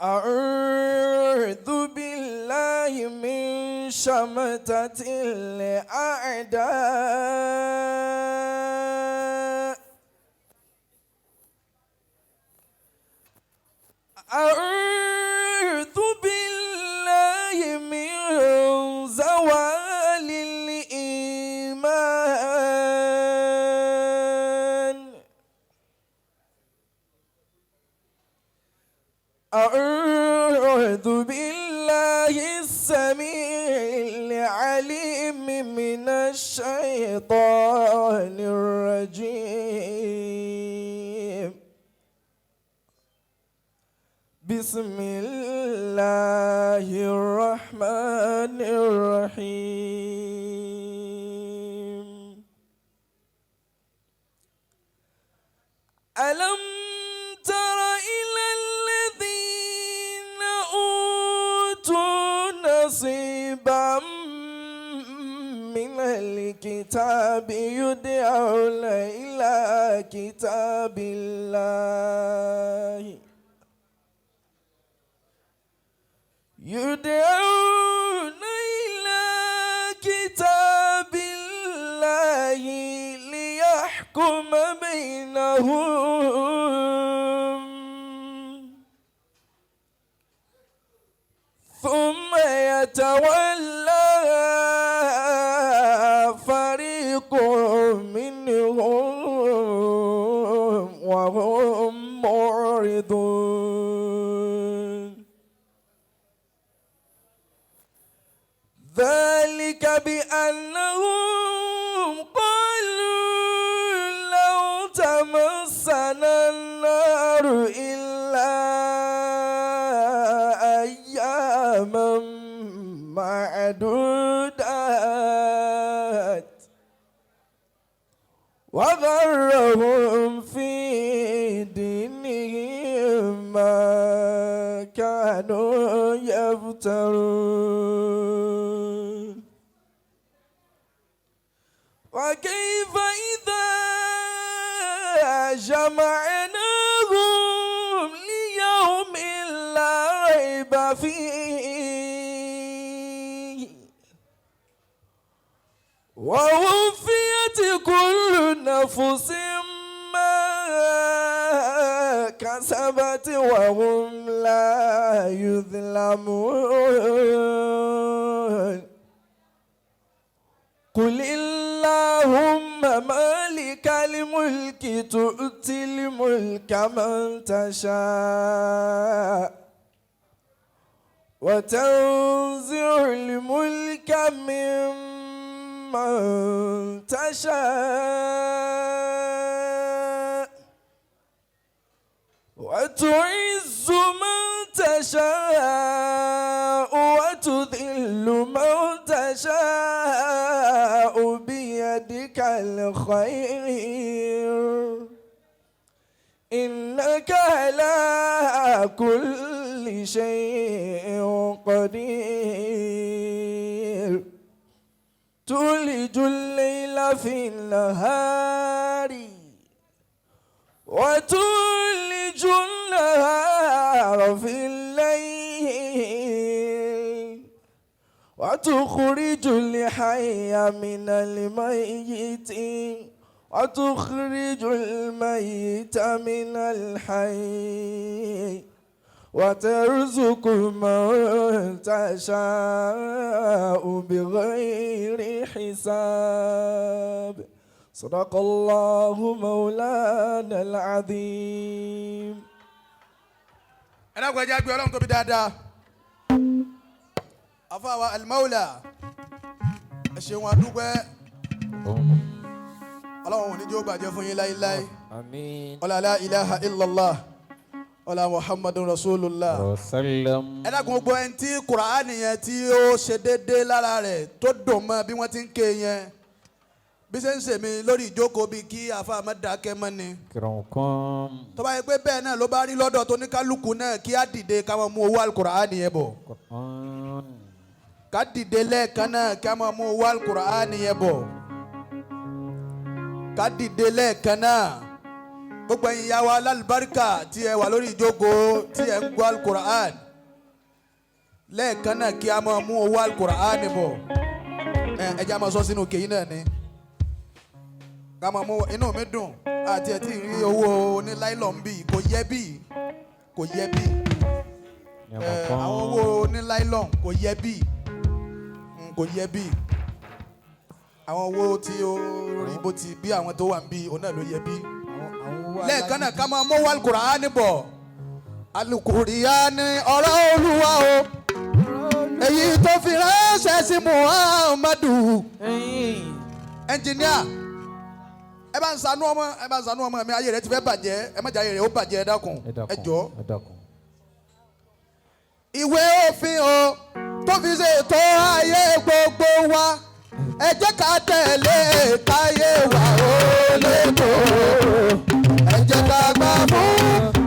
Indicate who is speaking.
Speaker 1: أعوذ بالله من شمتة الأعداء. أعوذ بالله من زوال الإيمان. أعوذ بالله السميع العليم من الشيطان الرجيم. بسم الله الرحمن الرحيم. ألم تر إلى الذين أوتوا نصيبا من الكتاب يدعون إلى كتاب الله، يدعون إلى كتاب الله ليحكم بينهم، ثم يتولى فريق منهم وهم معرضون. ذلك بأنهم قالوا لو تمسنا النار إلا أياما معدودات، وغرهم في دينهم ما كانوا يفترون. وكيف إذا جمعناهم ليوم لا ريب فيه، ووفيت كل نفس ما كسبت وهم لا يظلمون. قل اللهم مالك الملك تؤتي الملك من تشاء، وتنزع الملك ممن تشاء، وتعز من تشاء، وتذل من تشاء، بيدك الخير، إنك على كل شيء قدير. تولج الليل في النهار وتولج النهار في الليل، وتخرج الحي من الميت، وتخرج الميت من الحي، وترزق من تشاء بغير حساب. صدق الله مولانا العظيم.
Speaker 2: Ẹ dákun, ẹ jẹ́ gbé Ọlọ́run tóbi dáadáa. Afáwa Alimawula, ẹ ṣeun, adúpẹ́. Ọlọ́run ò ní jẹ́ ó bàjẹ́ fún yín láíláí.
Speaker 3: Àmín.
Speaker 2: Ọlá la ilaha illallah, ọlá Muhammadun rasulullah.
Speaker 3: Wasallam.
Speaker 2: Ẹ dákun, gbogbo ẹni tí Kùránì yẹn tí ó ṣe déédéé lára rẹ̀, tó dùn mọ́ bí wọ́n ti ń ké yẹn, bí ṣe ń ṣèmi lórí ìjókòó, bíi kí afa má dákẹ́ mọ́ ni.
Speaker 3: Kìrọ̀kan.
Speaker 2: Tó bá yẹ pé bẹ́ẹ̀ náà ló bá rí lọ́dọ̀ tó ní kálukú náà, kí á dìde ká máa mú owó Alukùránì yẹn bọ̀.
Speaker 3: Quran.
Speaker 2: Ká dìde lẹ́ẹ̀kan náà, ká máa mú owó Alukùránì yẹn bọ̀. Ká dìde lẹ́ẹ̀kan náà. Gbogbo ẹ̀yin ìyá wa lálùbáríkà tí ẹ wà lórí ìjókòó tí ẹ ń gbọ́ alukur'an lẹ́ẹ̀kan náà, kí a máa mú owó alukur'an bọ̀. Ẹ jẹ́ a máa sọ sínú kèyí náà ni ká máa mú. Inú mi dùn àti ẹ̀ tí ì rí owó ní láìlọ́n bíi kò yẹ, bíi kò yẹ, bíi àwọn owó ní láìlọ́n kò yẹ, bíi kò yẹ, bíi àwọn owó tí ó rí bó ti bí àwọn tó wà ń bí òun náà ló yẹ bí. Lẹ́ẹ̀kan náà, ká máa mú alukur'ani bọ̀. Alukur'ani, ọ̀rọ̀ Olúwa o, èyí tó fi ránṣẹ́ sí Muhammadu. Ẹnjìníà, ẹ bá ń ṣàánú ọmọ, ẹ bá ń ṣàánú ọmọ mi. Ayé rẹ ti fẹ́ bàjẹ́, ẹ má jẹ́ ayé rẹ ó bàjẹ́. Ẹ dákun, ẹ jọ̀ọ́.
Speaker 3: Ẹ dákun.
Speaker 2: Ìwé òfin o tó fi ṣètò ayé gbogbo wa, ẹ jẹ́ ká tẹ̀lé káyé wa ó lè tó. Ẹ jẹ́ ká gbà fún